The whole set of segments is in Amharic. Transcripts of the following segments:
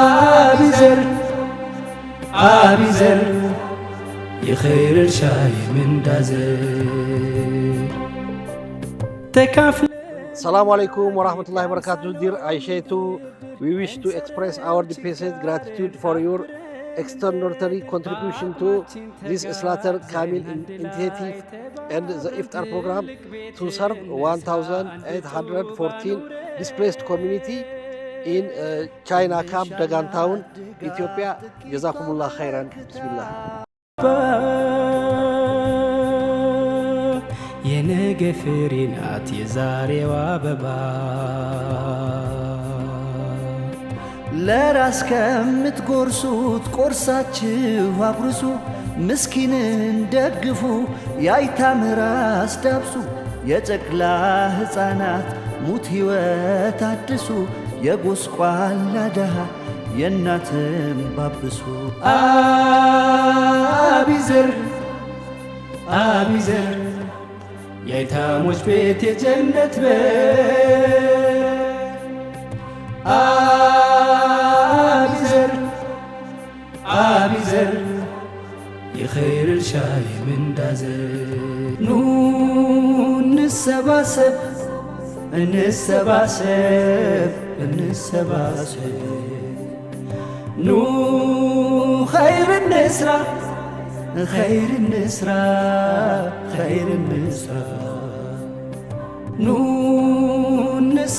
አቢዘር አቢዘር የኸይር እርሻ የምንዳ ዘር ተካፍለ ሰላም አለይኩም ወራህመቱላሂ ወበረካቱ. Dear Aishetu, we wish to express our deepest gratitude for your extraordinary contribution to this Salatul Kamil initiative and the Iftar program to serve 1814 displaced community in China Camp, Dagan Town, Ethiopia. ጀዛኩሙላህ ኸይረን። ቢስሚላህ። የነገ ፍሬ ናት የዛሬዋ አበባ። ለራስ ከምትጎርሱት ቆርሳችሁ አጉርሱ፣ ምስኪንን ደግፉ፣ የአይታም ራስ ዳብሱ፣ የጨቅላ ሕፃናት ሙት ሕይወት አድሱ፣ የጎስቋላ ድሃ የእናትን ባብሱ። አቢዘር አቢዘር የአይታሞች ቤት የጀነት በር። አቢዘር አቢዘር የኸይር እርሻ የምንዳ ዘር። ኑ እንሰባሰብ እንሰባሰብ እንሰባሰብ፣ ኑ ኸይር እንስራ ኸይር እንስራ ኸይር እንስራ ኑ እንስ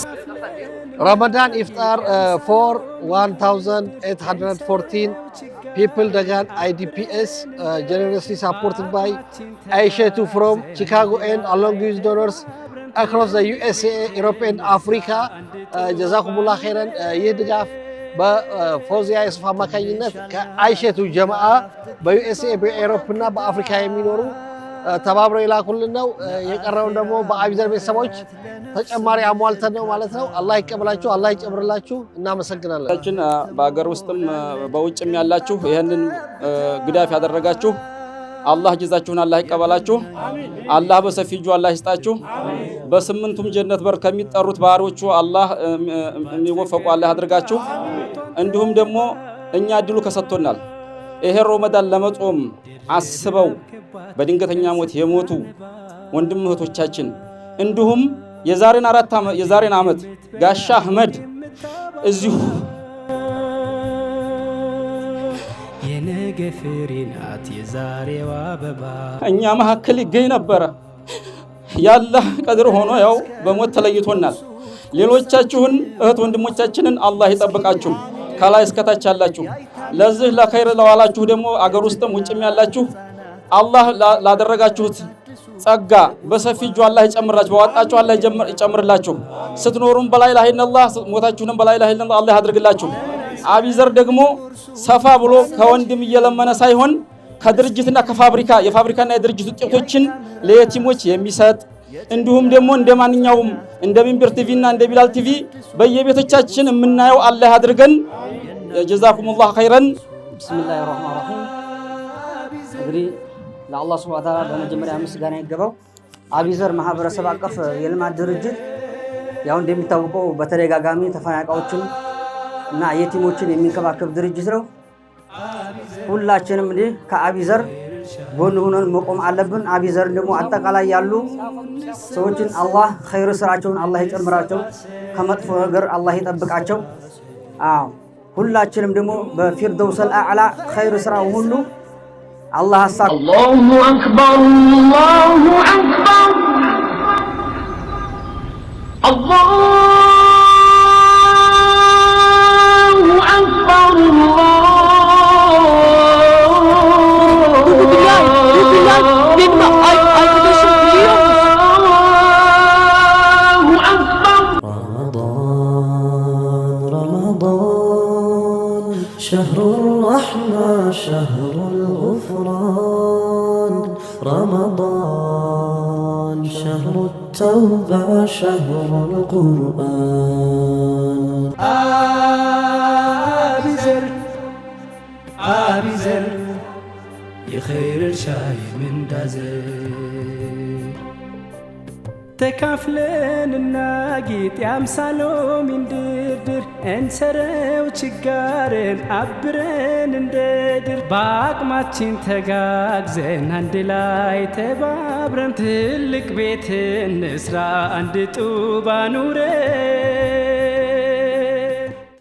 Ramadan Iftar for 1814 people Dagan IDPs, generously supported by Aishetu from Chicago and along with donors across the USA, Europe and Africa. ጀዛኩሙላህ ኸይረን። ይህ ድጋፍ በፎዚያ የሱፍ አማካኝነት ከአይሸቱ ጀማአ በ USA፣ በ Europe እና በአፍሪካ የሚኖሩ ተባብረው የላኩልን ነው። የቀረውን ደግሞ በአቢዘር ቤተሰቦች ተጨማሪ አሟልተን ነው ማለት ነው። አላህ ይቀበላችሁ፣ አላህ ይጨምርላችሁ። እናመሰግናለን። ችን በሀገር ውስጥም በውጭም ያላችሁ ይህንን ድጋፍ ያደረጋችሁ አላህ ጀዛችሁን አላህ ይቀበላችሁ። አላህ በሰፊ እጁ አላህ ይስጣችሁ። በስምንቱም ጀነት በር ከሚጠሩት ባሪዎቹ አላህ የሚወፈቁ አላህ ያድርጋችሁ። እንዲሁም ደግሞ እኛ እድሉ ከሰጥቶናል ይሄ ሮመዳን ለመጾም አስበው በድንገተኛ ሞት የሞቱ ወንድም እህቶቻችን፣ እንዲሁም የዛሬን 4 ዓመት፣ የዛሬን ዓመት ጋሻ አህመድ እዚሁ የነገ ፍሬ ናት የዛሬዋ አበባ። እኛ መካከል ይገኝ ነበረ። ያላህ ቀድር ሆኖ ያው በሞት ተለይቶናል። ሌሎቻችሁን እህት ወንድሞቻችንን አላህ ይጠብቃችሁ። ከላይ እስከታች ያላችሁ ለዚህ ለኸይር ለዋላችሁ ደግሞ አገር ውስጥም ውጭም ያላችሁ አላህ ላደረጋችሁት ጸጋ በሰፊ እጁ አላህ ይጨምራችሁ፣ ባወጣችሁ አላህ ይጨምርላችሁ። ስትኖሩም በላ ኢላሃ ኢለላህ ሞታችሁንም በላ ኢላሃ ኢለላህ አላህ ያድርግላችሁ። አቢዘር ደግሞ ሰፋ ብሎ ከወንድም እየለመነ ሳይሆን ከድርጅትና ከፋብሪካ የፋብሪካና የድርጅት ውጤቶችን ለየቲሞች የሚሰጥ፣ እንዲሁም ደግሞ እንደ ማንኛውም እንደ ሚንበር ቲቪ እና እንደ ቢላል ቲቪ በየቤቶቻችን የምናየው አላህ አድርገን። ጀዛኩሙላህ ኸይረን። ብስሚላህ ራህማን ራሂም። እንግዲህ ለአላህ ሱብሃነሁ ወተዓላ በመጀመሪያ ምስጋና ይገባው። አቢዘር ማህበረሰብ አቀፍ የልማት ድርጅት ያው እንደሚታወቀው በተደጋጋሚ ተፈናቃዮችን እና የቲሞችን የሚንከባከብ ድርጅት ነው። ሁላችንም እንዲህ ከአቢዘር ጎን ሆነን መቆም አለብን። አቢዘርን ደግሞ አጠቃላይ ያሉ ሰዎችን አላህ ኸይር ስራቸውን አላህ ይጨምራቸው፣ ከመጥፎ ነገር አላህ ይጠብቃቸው። አዎ ሁላችንም ደግሞ በፊርደውሰል አዕላ ኸይር ስራው ሁሉ አላህ አሳ الله أكبر الله أكبر الله أكبر. Bu Bilal, bu Bilal benim arkadaşım, biliyor musun? الله أكبر. رمضان رمضان شهر الرحمة شهر الغفران، رمضان شهر التوبة شهر القرآن. አቢዘር አቢዘር የኸይር እርሻ የምንዳ ዘር። ተካፍለን እናጊጥ የአምሳሎሚን ድርድር፣ እንሰረው ችጋርን አብረን እንደ ድር፣ በአቅማችን ተጋግዘን አንድ ላይ ተባብረን ትልቅ ቤት እንስራ አንድ ጡብ አኑረን።